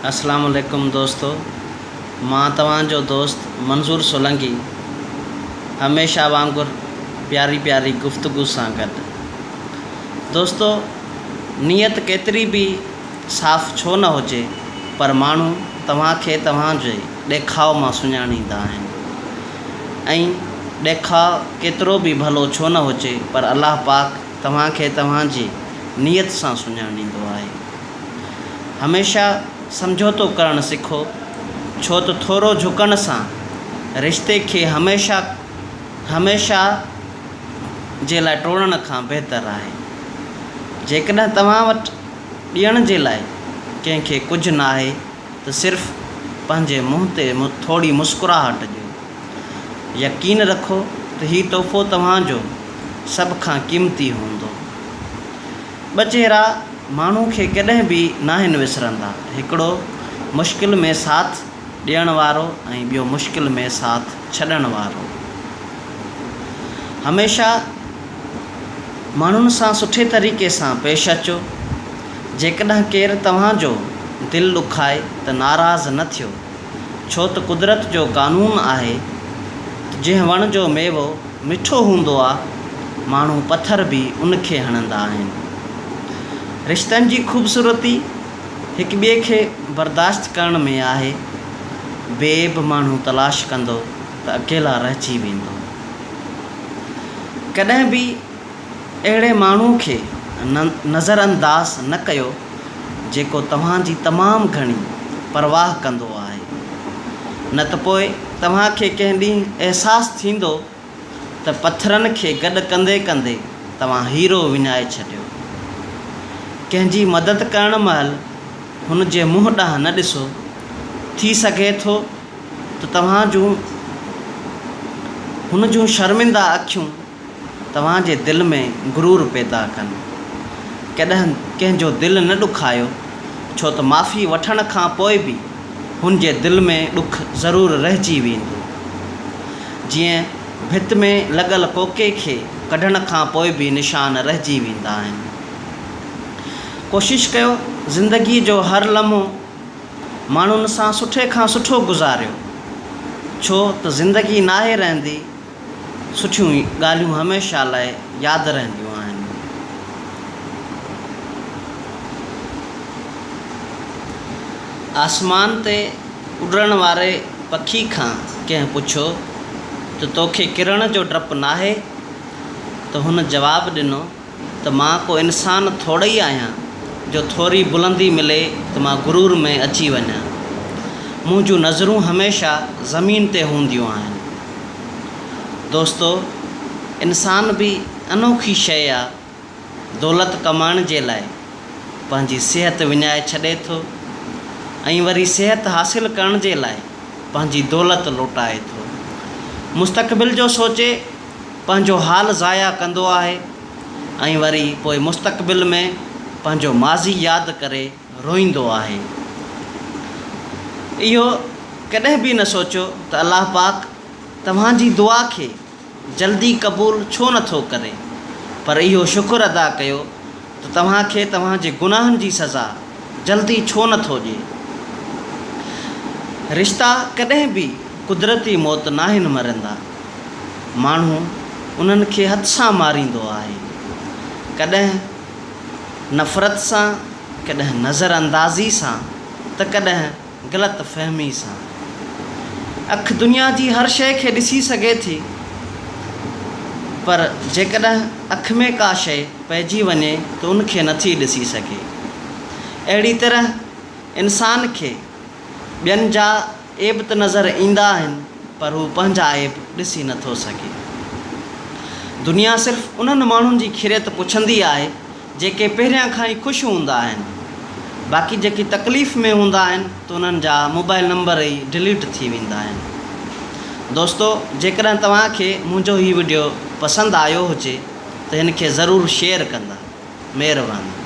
اسلام عليڪم دوستو مان توهان جو دوست منظور سولنگي هميشه وانگر پياري پياري گفتگو سان گڏ دوستو نيت ڪيتري به صاف ڇو نه هجي پر ماڻهو توهان کي توهان جي ڏيکاء مان سڃاڻيندا آهن ۽ ڏيکاء ڪيترو به ڀلو ڇو نه هجي پر الله پاڪ توهان کي توهان جي نيت سان سڃاڻيندو آهي. هميشه سمجهوتو ڪرڻ سکو، ڇو ته ٿورو جهڪڻ سان رشتي کي هميشه هميشه جي لاء ٽوڙڻ کان بهتر آهي. جيڪڏهن توهان وٽ ڏيڻ جي لاء ڪنهن کي ڪجهه ناهي ته صرف پنهنجي منهن تي ٿوري مسڪراهٽ ڏيو. يقين رکو ته هي تحفو توهان جو سڀ کان قيمتي هوندو. ٻه چهرا ماڻهو کي ڪڏهن به ناهن وسرندا، هڪڙو مشڪل ۾ ساٿ ڏيڻ وارو ۽ ٻيو مشڪل ۾ ساٿ ڇڏڻ وارو. هميشه ماڻهن سان سٺي طريقي سان پيش اچو. جيڪڏهن ڪير توهان جو دل ڏکائي ته ناراض نه ٿيو. ڇو ته قدرت جو قانون آهي ته جنهن وڻ جو ميوو مٺو هوندو آ، ماڻهو پٿر به ان کي هڻندا آهن. رشتن جي خوبصورتي هڪ ٻئي کي برداشت ڪرڻ ۾ آهي. بي عيب ماڻهو تلاش ڪندو ته اڪيلا رهجي ويندو. ڪڏهن به اهڙي ماڻهو کي نظرانداز نه ڪيو جيڪو توهان جي تمام گهڻي پرواهه ڪندو آهي، نه ته پوء توهان کي ڪنهن ڏينهن احساس ٿيندو ته پٿرن کي گڏ ڪندي ڪندي توهان هيرو وڃائي ڇڏيو. ڪنهن جي مدد ڪرڻ مهل هن جي منهن ڏانهن نه ڏسو، ٿي سگهي ٿو ته توهان جون هن جون شرمنده اکيون توهان جي دل ۾ غرور پيدا ڪن. ڪڏهن ڪنهن جو دل نه ڏکايو، ڇو ته معافي وٺڻ کان پوء به هن جي دل ۾ ڏک ضرور رهجي ويندو. جيئن ڀت ۾ لڳل ڪوڪي کي ڪڍڻ کان پوء به نشان رهجي ويندا آهن. ڪوشش ڪيو زندگيء جو هر لمحو ماڻهن سان سٺي کان سٺو گذاريو، ڇو ته زندگي ناهي رهندي. سٺيون ڳالهيون هميشه لاء ياد رهنديون آهن. آسمان تي اڏرڻ واري پکي کان ڪنهن پڇيو ته توکي ڪرڻ جو ڊپ ناهي؟ ته هن جواب ڏنو. ته مان ڪو انسان ٿوڙئي آهيان جو ٿوري بلندي ملي ته مان غرور ۾ اچي وڃان. منهنجون نظرون هميشه زمين تي هونديون آهن. دوستو! انسان به انوکي شيء آ، دولت ڪمائڻ جي لاء پنهنجي صحت وڃائي ڇڏي ٿو ۽ وري صحت حاصل ڪرڻ جي لاء پنهنجي دولت لوٽائي ٿو. مستقبل جو سوچي پنهنجو حال ضايع ڪندو آهي ۽ وري پوء مستقبل ۾ پنهنجو ماضي ياد ڪري روئيندو آهي. اهو ڪڏهن به نه سوچيو ته الله پاڪ توهان جي دعا کي جلدي قبول ڇو نه ٿو ڪري پر اهو شڪر ادا ڪيو ته توهان کي توهان جي گناهن جي سزا جلدي ڇو نه ٿو ڏئي. رشتا ڪڏهن به قدرتي موت ناهن مرندا. ماڻهو انهن کي هٿ سان ماريندو آهي. ڪڏهن نفرت سان، ڪڏهن نظر اندازي سان ته ڪڏهن غلط فهمي سان. اک دنيا جي هر شيء کي ڏسي سگهي ٿي پر جيڪڏهن اک ۾ ڪا شيء پئجي وڃي ته ان کي نٿي ڏسي سگهي. اهڙي طرح انسان کي ٻين جا عيب ته نظر ايندا آهن پر هو پنهنجا عيب ڏسي نه ٿو سگهي. دنيا صرف انهن ماڻهن جي خيريت پڇندي آهي جيڪي پهريان کان ئي خوش هوندا آهن. باقي جيڪي تڪليف ۾ هوندا آهن ته انهن جا موبائل نمبر ئي ڊليٽ ٿي ويندا آهن. دوستو جيڪڏهن توهان کي منهنجو هي وڊيو پسند آيو هجي ته هن کي ضرور شيئر ڪندا. مهرباني.